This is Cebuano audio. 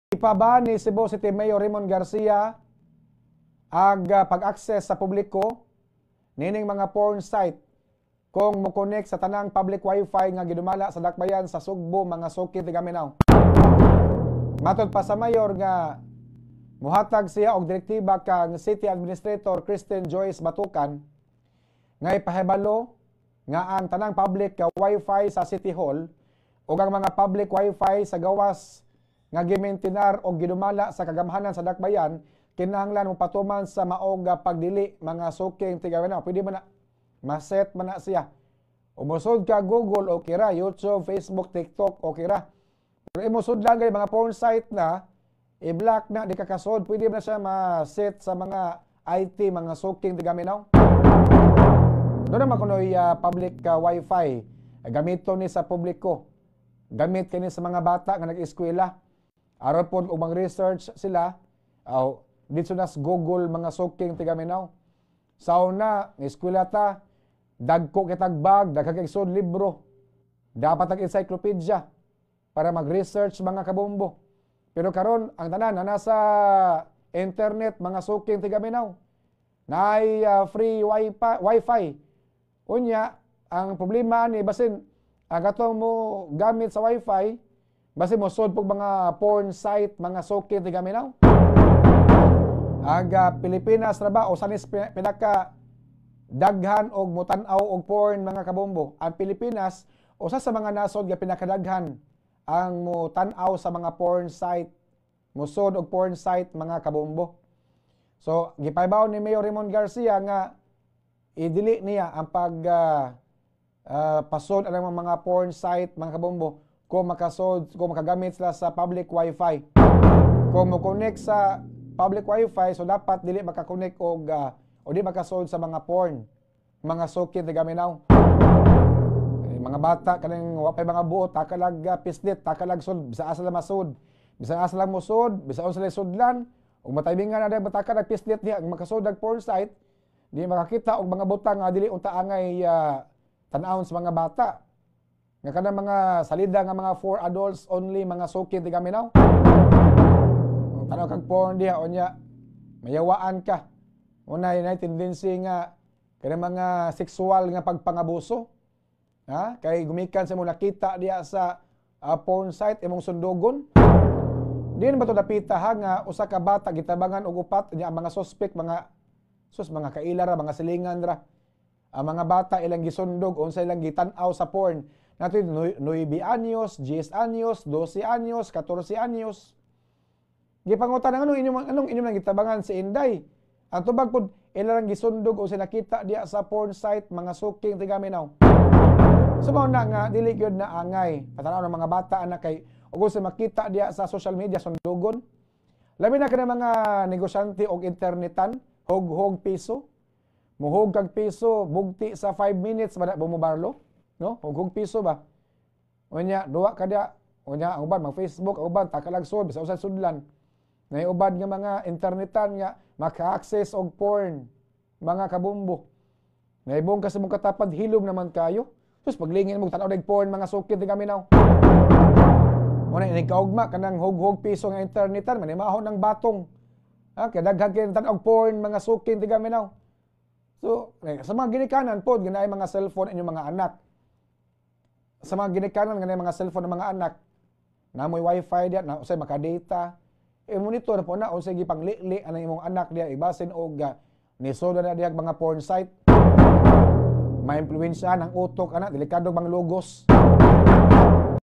Ipaba ni Cebu City Mayor Raymond Garcia ag pag-access sa publiko nining mga porn site kung mo-connect sa tanang public wifi nga gidumala sa dakbayan sa Sugbo, mga suki tigaminaw. Matod pa sa mayor nga muhatag siya og direktiba kang City Administrator Kristen Joyce Batukan nga ipahibalo nga ang tanang public nga wifi sa City Hall ug ang mga public wifi sa gawas nga gimaintenar og gidumala sa kagamhanan sa dakbayan kinahanglan mo patuman sa maog nga pagdili, mga suking tigaminaw. Pwede man na maset man na siya. Umusod ka Google, okay ra. YouTube, Facebook, TikTok, okay ra. Pero imusod lang kay mga porn site na i-block na, di ka kasod. Pwede man na siya ma-set sa mga IT, mga suking tigaminaw. Doon naman kunoy public wifi. Gamito ni sa publiko. Gamit kini sa mga bata nga nag-eskwela. Aron pod og research sila, aw dito na sa Google, mga suking tigaminaw. Sa una, eskwela ta, dagko kitag bag, dagkag sud libro. Dapat ang encyclopedia para mag-research, mga kabombo. Pero karon ang tanan na nasa internet, mga suking tigaminaw. Naay free wifi. Unya, ang problema ni basin ang katong mo gamit sa wifi, basin mo sud pog mga porn site, mga suking tigaminaw. Ang Pilipinas ra ba o sanis pinaka daghan og motan-aw og porn, mga kabombo? Ang Pilipinas usa sa mga nasod nga pinakadaghan ang motan-aw sa mga porn site, mosud og porn site, mga kabombo. So gipahibaw ni Mayor Raymond Garcia nga idili niya ang pag pasod ang mga porn site, mga kabombo, kung makasod, kung makagamit sila sa public wifi. Kung mo connect sa public wifi, so dapat dili makakonect og o di makasod sa mga porn, mga suki tigaminaw. Eh, mga bata kaning wa pay mga buot, takalag pislit, takalag sud, bisa asa lang masud, bisa asa lang mosud, bisa unsa lang sudlan ug mataymingan na dahil mataka nag pislit diha makasud og porn site, di makakita og mga butang nga dili unta angay tan-awon sa mga bata. Nga kanang mga salida nga mga for adults only, mga suki tigaminaw. Tanaw kag porn diha, unya mayawaan ka. Una nay tendency nga kanang mga sexual nga pagpangabuso. Ha? Kay gumikan sa mo nakita diha sa porn site, imong sundugon. Di na ba to dapita ha nga usa ka bata gitabangan og upat niya ang mga suspect, mga sus, mga kaila ra, mga silingan ra. Ang mga bata ilang gisundog unsa ilang gitan-aw sa porn. Nato 9 anyos, 10 anyos, 12 anyos, 14 anyos. Gipangutan anong inyong nang gitabangan si Inday? Ang tubag pud ila lang gisundog o sinakita diha sa porn site, mga suking tigaminaw. So mao na nga dili gyud na angay patanaw ng mga bata anak kay ug sa makita diha sa social media, sundugon. Labi na kana mga negosyante og internetan, hog-hog piso. Muhog kag piso, bugti sa 5 minutes ba bumubarlo, no? Hog-hog piso ba? Unya duwa ka diha, unya ang uban mag Facebook, ang uban takalag sud bisa usay sudlan. Nay uban nga mga internetan nga maka-access og porn, mga kabumbo. Naibong ka sa mong katapad, hilom naman kayo. Sus, paglingin mo tanaw og porn, mga sukid tigaminaw. Muna ini kaugma kanang hog-hog piso nga internetan manimahon ng batong. Ha, kay daghan kay tan og porn, mga suking tigaminaw. So, eh, sa mga ginikanan pod ganaay mga cellphone inyong mga anak. Sa mga ginikanan nga mga cellphone ng mga anak, namoy wifi diya, na usay makadata. E monitor po na unsay gipanglili anang imong anak diya ibasin og nisoda na diha mga porn site. Maimpluwensyahan ang utok ana, delikado bang lugos.